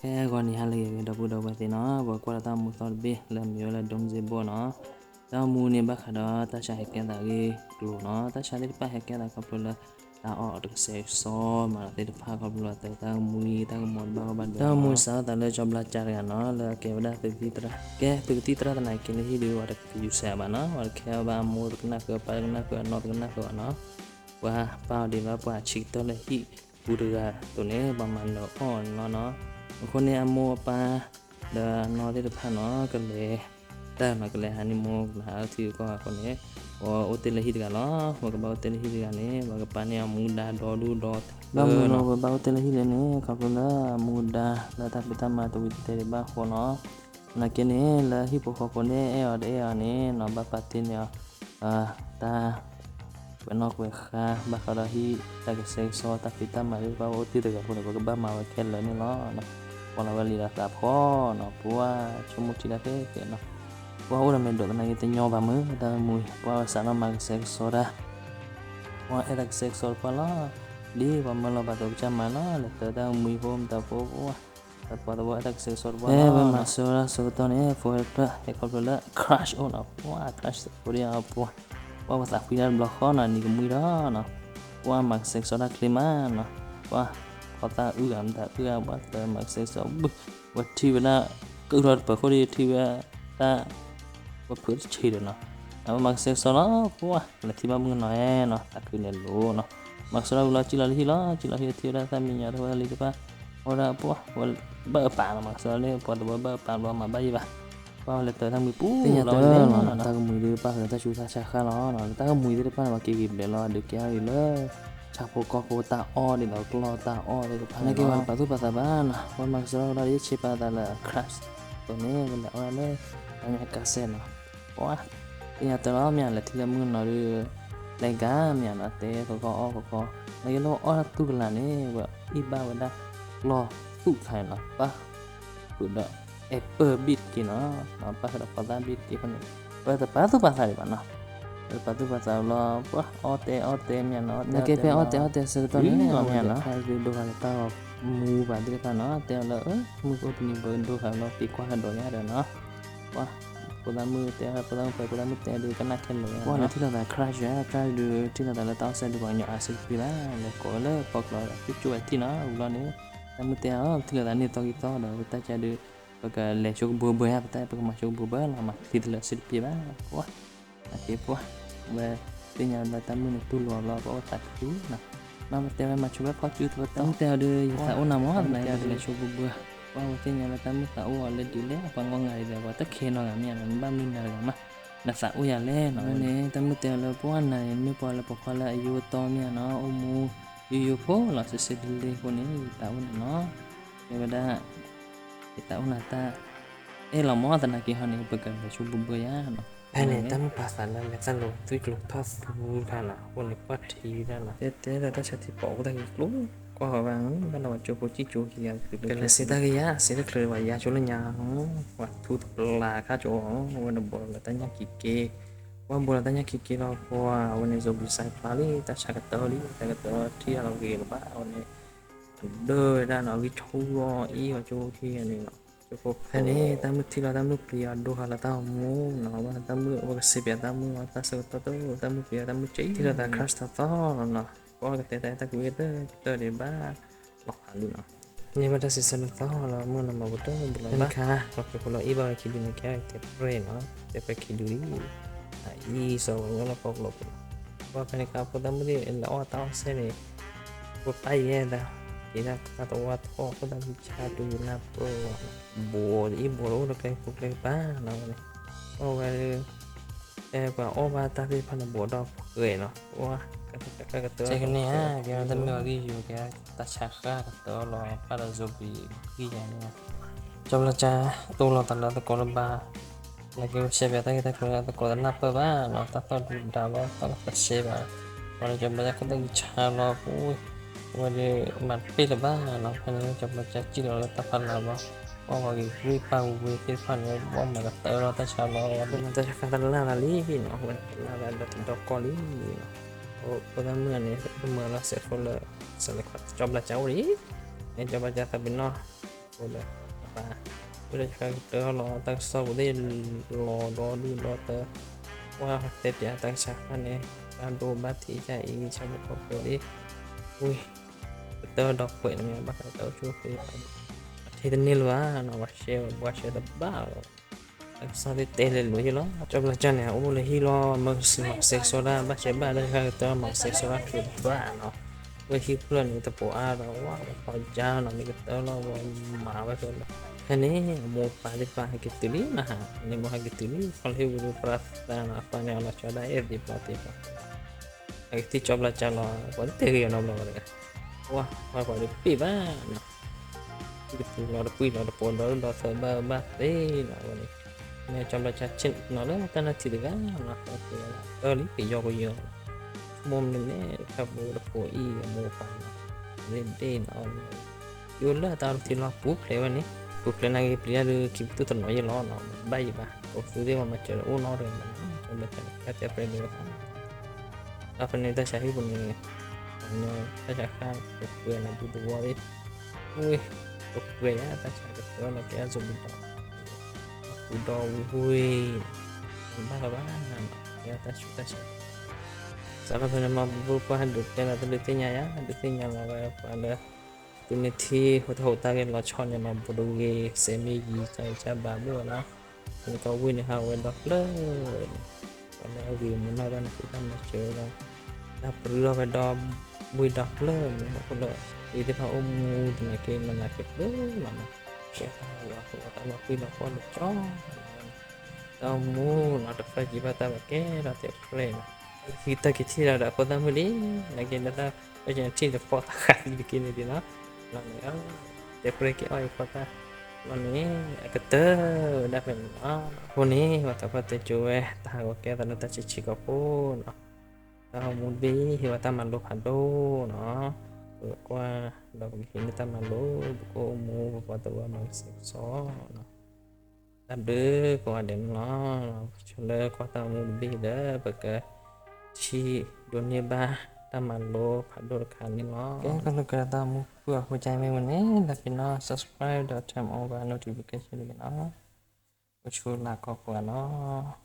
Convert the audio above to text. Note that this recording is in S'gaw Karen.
ခဲဂီၤနံၤဟါလၢအဂ့ၤ ဒီပုၢ်ဒီဝဲၢ်သ့ၣ်နီၤ, ပှၤကွၢ်ဒီးတၢ်ဂီၤမူသီတဘ့ၣ်လၢအမ့ၢ်ဝဲလၢ Doomsday Board နီၤ. တၢ်ဂီၤမူန့ၣ် ဘၣ်ဃးဒီးတၢ်ဆါဟဲကဲသးအဂ့ၢ်အကျိၤနီၤ. တၢ်ဆါသ့ၣ်တဖၣ်ဟဲကဲသးခီဖျိလၢ တၢ်အီၣ်တကဆှဲကဆှီမးနီၤ, သ့ၣ်တဖၣ်ခီဖျိလၢတၢ်ဂီၤမူ တၢ်ဂီၤမူတဘၣ်ဂီၢ်ဘၣ်ဒီး တၢ်ဂီၤမူစးထီၣ်သးလၢကၠီဘျါကၠါတဂၤနီၤ, လၢအကဲဝဲဒၣ်သုးကသံၣ်သရၣ်, ကဲသုးကသံၣ်သရၣ်သနာ်က့လၢဟံၣ်ဒုး ပှၤတယူးဆဲးဘၣ်နီၤ, ပှၤတခဲအီၤဘၣ်, အမိၢ်တကနၣ်ဃုာ် အပၢ်တကနၣ်ဃုာ် အနီၢ်တကနၣ်ဃုာ်ဘၣ်နီၤ. ပှၤပာ်အီၤဒ်သိးပှၤဆံးကတၢၢ်လၢဟံၣ်ပူၤတဂၤအသိးန့ၣ် ပှၤမၤနၢၤအီၣ်န့ၣ်လီၤနီၤ. အဃိန့ၣ် အမိၢ်အပၢ် ဒီးအနီၢ်သ့ၣ်တဖၣ်နီၤ ကလဲၤတၢ်နီၤ, ကလဲၤဟးန့ၢ်မိၢ် ကလဲၤဟးထံကီၢ်အဃိန့ၣ် ပှၤအိၣ်တ့ၢ်လၢဟံၣ်တဂၤလီၤ. ပှၤကဘၣ်အိၣ်တ့ၢ်လၢဟံၣ်တဂၤန့ၣ် ပှၤကပာ်န့ၢ်အမူဒါဒီဒူၣ်ဒီထၢနီၤ. ဘၣ်မနုၤလၢပှၤဘၣ်အိၣ်တ့ၢ်လၢဟံၣ်လဲၣ်န့ၣ် ခီဖျိလၢအမူဒါလၢတၢ်ဖံးတၢ်မၤတဝံၤတတဲာ်ဒံးဘၣ်အဃိနီၤ. သနာ်က့န့ၣ် လၢဟံၣ်ဖိဃီဖိန့ၣ် အဲၣ်အီၤတအဲၣ်အီၤန့ၣ်နီၤ ဘၣ်ပာ်တ့ၢ်န့ၢ်အီၤ တၢ် ကွဲးနီၣ်ကွဲးဃါ ဘၣ်ဃးဒီးဟံၣ်တၢ်ကဆှဲကဆှီ တၢ်ဖံးတၢ်မၤသ့ၣ်တဖၣ် ပှၤအိၣ်တ့ၢ်တဂၤအဃိန့ၣ် ပှၤကဘၣ်မၤဝဲခဲလၢာ်န့ၣ်လီၤ. ပှၤလီၤဝဲလံာ်ဒီးသးဖှီၣ်နီၤ, ပှၤဆိကမိၣ်ထံတၢ်ဖဲကဲနီၤ, ပှၤအိၣ်ဒီးမဲာ်ဒိးသနာ်က့ တညီဘၣ်မုၢ် တၢ်ဂီၤမူ ပှၤစးထီၣ်မၤကဆှဲကဆှီတၢ်, ပှၤအဲၣ်တၢ်ကဆှဲကဆှီတပှၢ်လီၤ. ဒ်ပှၤမၢလီၤဘၣ်သိးကစၢ်မၤနီၤ လဲၤတၢ်တၢ်ဂီၤမူဖိမတၤဖိ ပှၤသဝီအဲၣ်တၢ်ကဆှဲကဆှီတပှၢ်လီၤ. ပှၤမၤကဆှဲကဆှီတၢ်စ့ၢ်ကီးန့ၣ် ဖိတဖျၢၣ်ဟဲခီဖျိလၢ crush အိၣ်နီၤ, ပှၤ crush ဖိဒ်အပှၤ ပှၤပသးဖှံတၢ်တဘျီဃီနီၤ နံၤကမှံဒီးနီၤ, ပှၤမၤကဆှဲကဆှီတၢ်ချ့မးနီၤ, ပှၤ ဖီသၣ်အုၣ်ဂၤမတၤအုၣ်ဂၤ ပှၤတမၤကဆှဲကဆှီဘုၣ်, ပှၤထံၣ်ဝဲဒၣ် ကုၢ်ထီၣ်တပၢၤဃိဒီးထံၣ်ဝဲဒၣ် ပှၤဖုးတဆံးဒီးနီၤ, ပှၤမၤကဆှဲကဆှီလီၤ ပှၤ လဲၤထံၣ်ဘၣ်မုၣ်ကနီၤဧါနီၤ သးခုန့ၣ်လိၤနီၤ, မၤကဆှဲကဆှီဝံၤလီၤ စံၣ်လီၤလၢဟံၣ်လီၤ စံၣ်လီၤဟံၣ်ထံၣ်ဝဲဒၣ်သၣ်မံညီၤ တဝဲလံတဖၣ်, အဝဲဒၣ်ပှၤ ဘၣ်အပၢ်နီၤ မၤကဆှဲကဆှီလၢ ပှၤတဝဲဘၣ်အပၢ်ဘျီမၤဘၣ်ယံၤဘၣ်, ပှၤလဲၤတၢ်တၢ်မံၤပူၤလီၤ တၢ်ဂီၤမူသ့ၣ်တဖၣ်န့ၣ် ပှၤက့ၤက့ၤဘျဲးလီၤ ဒုးကဲအီၤလၢ ဆၣ်ဖိကီၢ်ဖိတၢ်အီၣ်ဒ်သိးကျီၢ်တၢ်အီၣ်သ့ၣ်တဖၣ်န့ၣ် နာ်က့ပှၤတပာ်သူၣ်ပာ်သးဘၣ်နီၤ, ပှၤမၤကဆှဲကဆှီဝံၤလီၤ ယဆ့ပာ်သးလၢ crush အသိးန့ၣ် ပလဲၤအီၣ်ဒၣ်လၢ တၢ်ညၣ်ကါစဲၣ်နီၤ, ပှၤ သ့ၣ်ညါတၢ်လီၤ မ့ၢ်လဲၤထံၣ်လၢမုၣ်ကနီၤဒုး လဲၤဂၤမ့ၢ်နီၤ တဲသကိးအီၣ်သကိး, နာ်က့လၢအီၣ်တၢ်သူၣ်ကလာ်န့ၣ် ပှၤအ့ၣ်ဘၣ်ဝဲဒၣ် ကျီၢ်သူၣ်ခါန့ၣ်နီၤ, ပၣ်ဃုာ်ဒီး apple ဘ့ၣ်တက့ၢ်နီၤ, ပၣ်ဃုာ်ဒီးဖီသၣ်ဘ့ၣ်တက့ၢ်အဃိန့ၣ် ပတပာ်သူၣ်ပာ်သးဒံးဘၣ်နီၤ, ပတပာ်သူၣ်ပာ်သးလီၤ ပှၤအီၣ်တဲအီၣ်တဲမ့ၢ်နီၤ နာ်က့ဖဲအီၣ်တဲအီၣ်တဲဆၢကတီၢ်န့ၣ် မ့ၢ်နီၤ ဒိးဃာ်လၢတၢ်ဂီၤမူဘၣ်သ့ၣ်တဖၣ်နီၤ တဲအီၤလၢ မုၢ်ကအိၣ်တနံၤ ပဒိၣ်ဃာ်လီၤ က့ၤကွၢ်ကဒီးညါဒီးနီၤ, ပှၤ ဖိသၣ်မုၣ်တဲ ဖိသၣ်မုၣ်ပှဲၤ ဖိသၣ်မုၣ်တဲဒုးကနၣ်ခဲလၢာ်, ပှၤလဲၤထံၣ်လိာ်သး crush ဝဲ crush ဒုး ထံၣ်လိာ်သးလၢတၢ်အီၣ်စဲၣ်ဒုး ပှၤကညီအါစ့ၢ်ကီးဘၣ် လဲၤကိးဝဲလၢဖီကျိၤ ကၠိဝဲထံၣ်နီၤ ဝံၤလီၤန့ၣ် တၢ်မုၣ်တဲအီၤ ထံၣ်လိာ်သးန့ၣ်သီဂံၤသီဒီး ပတၢ်ကါဒုး ပကလဲၤဆိကဘှၢဘှၢယါ ပတၢ်ပကမၤဆိကဘှၢဘှၢလီၤ မၤထံတလၢာ်စ့ၢ်တပျ့ၤဘၣ် ပှၤ နာ်က့ပှၤ ဝဲသ့ၣ်ညါလၢတၢ်မုၣ်န့ၣ်တူၢ်လိာ်လီၤ ပှၤအိၣ်သးခုနီၤ, မ့ၢ်တဲဝဲမၤဆိဘၢဖီၣ်စုတပတီၢ် တၢ်မုၣ်တဲအီၤဒုး ယသးအိၣ်နၤမး သနာ်က့ ပကလဲၤဆိကဘှၢဘှၢ, ပှၤဝဲသ့ၣ်ညါလၢတၢ်မုၣ်သးအိၣ်အီၤလၢဒ်လဲၣ် ပှၤငီၢ်ငါဒ်လဲၣ် ပှၤတခဲနီတဂၤမ့ၢ်နီၤ နဘၣ်မနုၤနၤတဂၤမး နသးအိၣ်ယၤလဲၣ်နီၤ ဝဲန့ၣ် တၢ်မုၣ်တဲအီၤလၢ ပှၤနၤန့ၣ် မ့ၢ်ပှၤလၢပိာ်ခွါလၢအယိၢ်အတီမ့ၢ်နီၤ အိၣ်မူယိယိဖိလီၤ စံးစ့တလ့အဃိန့ၣ် ယသးအိၣ်နၤနီၤ, တဲဝဲဒၣ် ယသးအိၣ်နၤတၢ် အဲၣ်လီၤမး သနာ်က့ဟီန့ၣ် ပကလဲၤဆိကဘှၢဘှၢယါနီၤ, ဖဲန့ၣ် တၢ်မုၣ်ပာ်သးလၢလဲၤတၢ်လိၤသွံၣ်ကျိၤထီၣ်သူတၢ်နီၤ အဃိန့ၣ် ကွၢ်ထံတၢ်နီၤ တဲတဲလၢတၢ်ဆၢထံပီး အိၣ်တၢ်ဂ့ၤကျိၤ ကွၢ်ဃီဘၣ် ဘၣ်လီၤဝဲကၠိဖိကံၣ်ကၠိခံဂၤ ကလဲၤစ့တၢ်ဂ့ၢ်ယါ စ့တချုးပှၤယါကၠိလၢညါ ပှၤထူတပျၢ်ခါကၠိ ဝဲန့ၣ်ဘိးလီၤတၢ်ညၣ်ခံက့ ပှၤဘိးလီၤတၢ်ညၣ်ခံက့လီၤ ပှၤဝဲန့ၣ် zombicide ဖျါလံ တၢ်ဆါကတၢၢ်လံ တၢ်ကတၢၢ်ထံၣ်တၢ်လီၤဂ့ၤလၢၤဘၣ် အဝဲန့ၣ် ဒၢဝဲဒၣ်နီၤ ဂံၢ်ဆူၣ်လီၤအံၤဝဲကၠိခံဂၤန့ၣ်နီၤ ကၠိဖိဖဲန့ၣ် တၢ်မုၣ်ထံၣ်လီၤ တၢ်မုၣ်ပျံၤအီၤဒိဟးလၢတၢ်ဂီၤမူနီၤ ဝဲတၢ်မုၣ် ဝဲကစံးပျးတၢ်မုၣ်အီၤ တၢ်ဆၢကတီၢ်တၢ် တၢ်မုၣ်ပျံၤအီၤ တၢ်မုၣ်စံး ထံၣ်လိာ်သး crush ထီၣ်သီလီၤနီၤ ပှၤကတဲတၢ်အဲၣ်တၢ်ကွံတၢ်ကတၢၢ်ဒံးဘၣ် လီၤဖးလံနီၤ န့ၢ်ဘၣ်တၢ်စံးဆၢလၢသီလီၤ မုၣ်နီၤမၤပူၤတၢ်ဘျုးလီၤဘၣ် ခါ ပှၤကဖိလီၤအံၣ်ဘၣ်ဝဲခံဒုန့ၣ် ကဲတဲပြဲၢ်နီၤ တဲပြဲၢ်ခံဒုလံ အအံၤစီၤဝဲညိၣ်လီၤဖီကျိၤပူၤ ပှၤဖဲန့ၣ်ခါ ဖိသၣ်မုၣ်သ့ၣ် လဲၤအီၣ်တၢ်အီၣ်စဲန့ၣ် ပှၤပၢ်ယဲဒၣ် က့ၤဒၣ်ကသဝါထီၣ် ဖိသၣ်မုၣ်ဆါတုၤနၢ်ပၢၢ် ဘိးအံၤဘိးတအိၣ်လၢကျဲပူၤကျဲကပၤနီၤ အဝဲဒၣ် ဖဲပှၤအီၣ်ဘၣ်တၢ်သ့ၣ်တဖၣ်န့ၣ် ဘိးဒီးပှဲၤနီၤ ပှၤ ကကတၢၢ် ကဲကန့ၣ်ဧါ ကဲတၢ်မ့ၢ်အီၤဂံၢ်ယိၤ ကဲတၢ်ဆါဃၢ်ကတၢၢ်လီၤ ပၢ်ဒီး zombie ဂံၢ်ယၤန့ၣ် ကၠီဘျီကၠါ တိၢ်လီၤသးလၢသကိးတဘၣ် နာ်က့ ပရှဲပၠးတၢ်ဂ့ၢ်တၢ်ကျိၤလၢသကိးတနၢ်ပၢၢ်ဘၣ်နီၤ တၢ်သီၣ်ဒုးဒါဘၣ် တၢ်လီၤပရှဲဘၣ် ပှၤလၢကၠီဘျီကၠါခိၣ်သၣ်ဂံၢ်ဆါလီၤ ပူၤ ဝဲဒၣ်မၤတပ့ၢ်လၢၤဘၣ်နီၤ ဖဲန့ၣ် ကၠီဘျီကၠါစံၣ်လီၤလၢတၢ်ဖးလၢ်ဘၣ် ပှၤဂ့ၤဂ့ၢ်ပၢ်ဝဲသ့ၣ်တဖၣ်န့ၣ် ပှၤမၤကတၢၢ်လီၤတၢ်ဆါလီၤ တၢ်ဆါဃၢ်တၢ်လၢ်လၢ်လံနီၤ ဝဲလၢ်လၢ်ဒီကီၢ်လံနီၤ ဖိသၣ်မုၣ်န့ၣ် ပမၤလီၤစဲးဖိလၢ စဲးလၢ ကၠီဘျီကၠါအိၣ်လံ ကၠီဘျီကၠါသးပ့ၤနီၣ် ပ ဒီးပှၤ ဝံသးစူၤကတၢၢ်လီၤ တၢ်ကစီၣ်ပူၤသ့ၣ်လီၤဒီဒူၣ်ဒီတၢၢ်, ပှၤတဲပၠးတၢ်ကဆးဃၣ်န့ၣ် တၢ်ဒိဘၣ်ထံးကၢ်အံၤ ဆၣ်ဖိကီၢ်ဖိသ့ၣ်, ဝံၤ ကတၢၢ်ဒီးကွဲးန့ၣ် ဘၣ်ဃးတၢ်အိၣ်ဆူၣ်အိၣ်ချ့ အထံတန့ၢ်လၢၤဘၣ်နီၤ, ပှၤရှဲ ပှၤရှဲတဘၣ်လီၤ. တၢ်ကစီၣ်သ့ၣ်တဲလဲၤလိာ်ယ့ၣ်လီၤ, ကၠီဘျါကၠီန့ၣ် အိၣ်လၢဟံၣ်လီၤ မၤစဲးမၤစဲးကစီၣ်တၢ် ဘၣ်ရှဲဘၣ်လၢတၢ်ကတၢၢ်မၤစဲးကစီၣ်တၢ်တဘၣ်နီၤ, ဝဲဟံၣ်ဖျၢၣ်န့ၣ် တပိာ်အါဒီး ဝဲပှၤကၠီနီၤ မ့ၢ်ကတၢၢ်လီၤ ဝဲမၤဝဲဖဲလီၤ, ဖဲန့ၣ် အမိၢ်ပၢ်သ့ၣ်တဖၣ်ဟဲက့ၤတုၤလံနီၤ, န့ၣ်မိၢ်ဟဲက့ၤတုၤလံ ခီလၢဟံၣ်ပူၤဒီး ပြၢသးနီၤ အပၢ်န့ၣ်အီၤလီၤဆီဒၣ်အဲၣ်သ့ၣ်ပျီသ့ၣ်ပျီ အကသံၣ်ကၠီဘျါကၠီလီၤ ပှၤတတဲဂ့ၤအီၤနီတဘျီဘၣ်တဂၤ, ဝဲ ပှၤပှၤဒီးပ့ၢ်ဘၣ်နီၤ, တပူၤလီၤတပှံၤလီၤတပိာ်ဒီးဒီးသၢဘၣ်ဘၣ်သ့နီၤ, ဝဲန့ၣ် မ့ၢ်ကၠီဘျါကၠီဆ့ၣ်နီၤလၢတၢ်နၢ်ထံတဂၤနီၤ, အၢလံကယီကယီ မိၢ်မနုၤန့ၣ် တၢ်ပူၤတပိာ်အံၤအမိၢ်ပၢ်နီၤ, ဒ့ဒ့နီၤ ယအိၣ်လၢအတၢ်အိၣ်တ့ၢ်လီၤပူၤဖျဲးဝဲန့ၣ်, ပူၤဖျဲးနာ်က့ၤပျံၤတၢ်ဒုးခံပတူၢ်တနီၤယ့ၣ်လီၤနီၤ, ဘၣ်ယံၤဘၣ် အိၣ်သူသ့ၣ်ပှၤမၤစၢၤအိၣ်နီတဂၤမးနီၤ, ကၠီဘျါကၠီန့ၣ် တၢ်တဲပြဲဒိၣ်ဝဲသး ဒီးဖဲန့ၣ် တၢ်ဆါဟံၣ်ပူၤန့ၣ် တၢ်ဆါဃၣ်ကပှဲၤန့ၣ် ဒူသဝီသ့ၣ်, ဝ့ၢ် ကပှဲၤယါ တၢ်ဆါကပှဲၤလီၤကဲအစိၤဘုဒီး ပူၤဒီဝ့ၢ် ဘၣ်လီၤဘၣ် ကဲတၢ်ဆူးတၢ်ဆါ စးထီၣ်ဖဲန့ၣ် မၤဘူၣ်ပှၢ်ဟဲဒုးတဲလီၤတၢ်ဒုးသ့ၣ်ညါယါ ဒုးသ့ၣ်ညါလီၤဝဲပှၤလၢ သုးမ့ၢ်ထံၣ်ဟိတဟိးတၢ်ဂ့ၢ်လီၤဆီန့ၣ် မၤဘူၣ်တဂ့ၤ စဲးမ့ၢ်ယံၤ ကၢ်ယံၤကၢ်ဘၣ်ဘၣ်လီၤ, နကဝ့ၢ်န့ၣ်ဟးဝဲဒီဖျၢၣ်န့ၣ် ပှၤလၢအဂ့ၤမုာ်နီၢ်တၢ်န့ၣ် ဃုတၢ်မၤစၢၤဝဲဒၣ် တၢ်ပရူၢ်ထီၣ်ဝဲဒီဝ့ၢ်ဒီဖျၢၣ်န့ၣ် အဃိလၢ ဝ့ၢ်သ့ၣ်တဖၣ်အိၣ်မူသနာ်က့ မနၤက့ၤဖျၢၣ်လီၤနီၤ, ကဲသးလီၤအဃိ တၢ်လီၤကွံလီၤဖှီၣ်လီၤကၠီ တၢ်အိၣ်မူနီၤ တဖျၢၣ်ကံဘၣ်တၢ်ဘၣ်ကဲထီၣ်တဲဖျဲးနီၤ, ဟံးတၢ်က့ၤထံၣ်ဒီးဒီးဖိသၣ်မုၣ်လံ, နာ်က့ၤလၢတၢ် ပကထံၣ်တဖီၣ်သးဃးသံတက့ၢ်န့ၣ်ဒ်နီၤ, လီၤန့ၣ် တဲဖျဲးက့ၤအီၣ်အံၤဖိသၣ်, လီၤန့ၣ် အကတၢၢ်ဝဲဒၣ်ဖဲန့ၣ်လီၤ, အဃိန့ၣ် ပှၤသးပှၢ်တဲကၠိဝဲ တၢ်ဟးဂီၤကဲသးလၢတၢ်ဆံးဆံးကီၢ်ဖိနီၤ, တၢ်အိၣ်မူတဘ့ၣ် ဟ့ၣ်ဝဲတၢ်မၤလိဖးဒိၣ်နီၤ, ပကကွၢ်ဒီးပကဟံးန့ၢ်တၢ်မၤလိ ပကအိၣ်မူပပှၤသဝီမၤကစဲးကစီၣ်နီၤ တၢ်ဘျုးကိးဂၤဒဲးန့ၣ်လီၤ. ဆိလၢကွၢ်တၢ်အိၣ်မူတဘ့ၣ်ဒီး ပကထံၣ်ဒိးန့ၢ်ဘၣ်တၢ်မၤလိဖးဒိၣ်တခါန့ၣ်လီၤ. ကဲ ကလုာ်ကလုာ်တၢ်အိၣ်မူပူၤအဃိ ကမ့ၢ်ဝဲန့ၣ် လၢပနီၣ် subscribe ဒီး turn on ဘၣ် notification တဂ့ၤနီၤ. အိၣ်ဆူၣ်လၢကိးပှၤနီၤ.